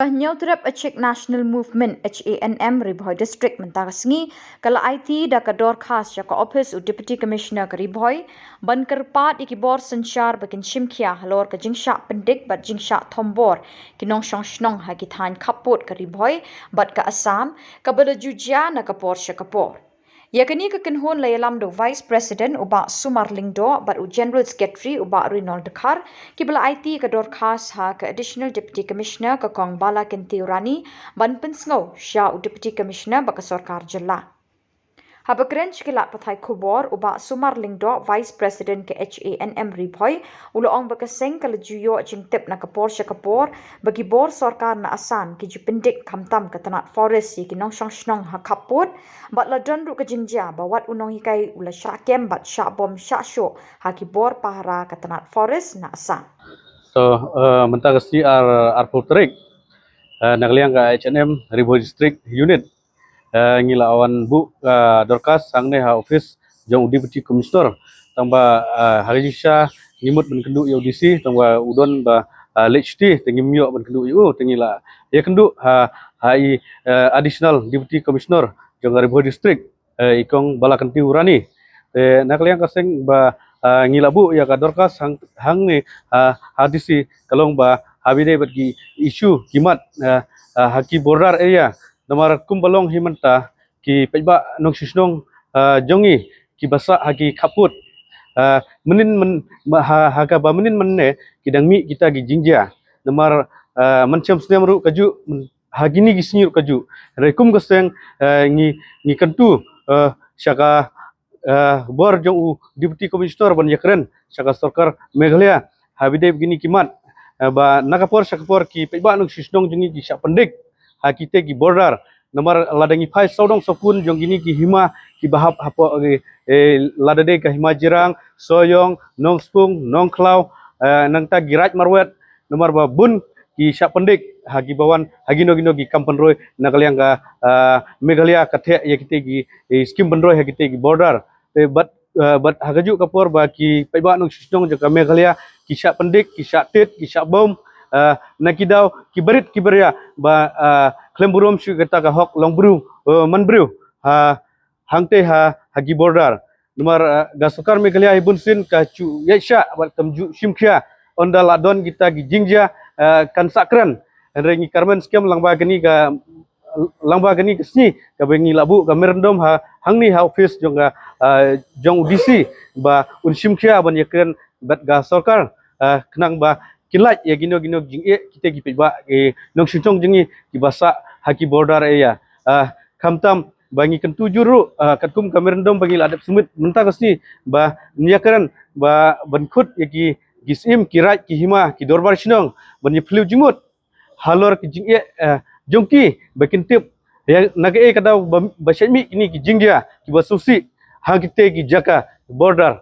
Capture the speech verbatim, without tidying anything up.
Ka Hynñiewtrep Achik National Movement, H A N M, Ri Bhoi District mynta ka sngi ka la aiti da ka dorkhas sha ka ophis u Deputy Commissioner ka Ri Bhoi ban kyrpad ïa ki bor synshar ba kin shim khia halor ka jingshah pyndik bad jingshah thombor ki nongshong shnong ha ki thaiñ khappud ka Ri Bhoi bad ka Assam, kaba la ju jia na ka por sha ka por. Ïa kane ka kynhun la ïalam da u Vice President u Bah Sumar Lyngdoh bad u General Secretary u Bah Reynold Dkhar, kiba la aiti ka dorkhas ha ka Additional Deputy Commissioner ka Kong Bala Kynti Rani ban pynsngew sha u Deputy Commissioner bad ka sorkar jylla. Haba kren sha ki lad pathai khubor, u Bah Sumar Lyngdoh, Vice President ka H A N M Ri Bhoi, u la ong ba ka seng ka la ju ïoh jingtip na ka por sha ka por ba ki bor sorkar na Assam ki ju pyndik khamtam ka tnat forest ïa ki nongshong shnong ha khappud, bad la don ruh ka jingjia ba wat u nonghikai u la shah kem bad shah bom shah shuh ha ki bor pahara ka tnat forest na Assam. So, uh, mynta ka sngi ar, arphew tarik, uh, na ka liang ka H N M Ri Bhoi District Unit, uh, ngi la wan buh, uh, dorkhas hangne ha office jong u Deputy Commissioner. Tangba, uh, ha ka jingshisha ngi mut ban kynduh ïa u D C, tangba u don ba, uh, late shuti, te ngim ïoh ban kynduh ïa u, te ngi la ïa kynduh ha, ha i, uh, Additional Deputy Commissioner jong ka Ri Bhoi District, uh, i Kong Bala Kynti Rani. Te na ka liang ka seng ba, uh, ngi la buh ïa ka dorkhas hang, hangne, uh, ha D C ka long ba ha bynta bad ki issue ki mat, uh, uh, ha ki border area. Namar kumba long hi mynta ki paidbah nongshong shnong, uh, jong ngi kiba sah ha ki khappud. Uh, mynnin myn, ma, ha, ha kaba mynnin mynne ki dang mih kita ki jingjia. Namar, uh, mynshem snem ruh kajuh, myn, ha kine ki sngi ruh kajuh. Hynrei kum ka seng, uh, ngi, ngi kyntu, uh, sha ka, uh, bor jong u Deputy Commissioner ban ïakren sha ka sorkar Meghalaya ha bynta kine ki mat, uh, ba na ka por sha ka por ki paidbah nongshong shnong jong ngi ki shah pyndik ha kite ki border. Namar lada ngi phai sawdong sawkun jong kine ki hima kiba hap hapoh, eh, eh, lada dei ka Hima Jirang, Sohiong, Nongspung, Nongkhlaw, eh, nangta ki Raid Marwet, namar ba bun ki shah pyndik ha kiba wan ha kino kino ki kam pynroi na ka liang ka, eh, Meghalaya ka theh ïa kite ki, eh, skim pynroi ha kite ki border. Te bad, eh, bad ha kajuh ka por ba ki paidbah nongshong shnong jong ka Meghalaya ki shah pyndik, ki shah tied, ki shah bom, eh, na ki daw ki barit ki baria ba, eh, khlem burom shuh kata ka hok long briew, eh, man briew ha hangtei ha, ha ki border. Namar, eh, ka sorkar Meghalaya hi bunsien ka ju ïaid shah bad kam ju shim khia ynda la don kita ki jingjia, eh, kan sah kren. Hynrei ngi kyrmen skhem lyngba kane ka, lyngba kane ka sngi kaba ngi la buh ka memorandum ha hangne ha office jong ka, eh, jong u D C ba un shim khia ban ïakren bad ka sorkar, eh, khnang ba kin lait ïa kino kino ki jingeh kite ki paidbah ki nongshong shnong jong ngi kiba sah ha ki border area. Eh, khamtam ba ngi kyntu jur ruh, ah, katkum ka memorandum ba ngi la dep submit mynta ka sngi ba ngi ïakren ba ban khot ïa ki, ki syiem, ki raid, ki hima, ki dorbar shnong ban ïa phylliew jingmut halor ki jingeh, eh, jong ki ba kin tip ïa na kaei ka daw ba, ba shah mih kine ki jingjia kiba sngewsih ha kite ki jaka border.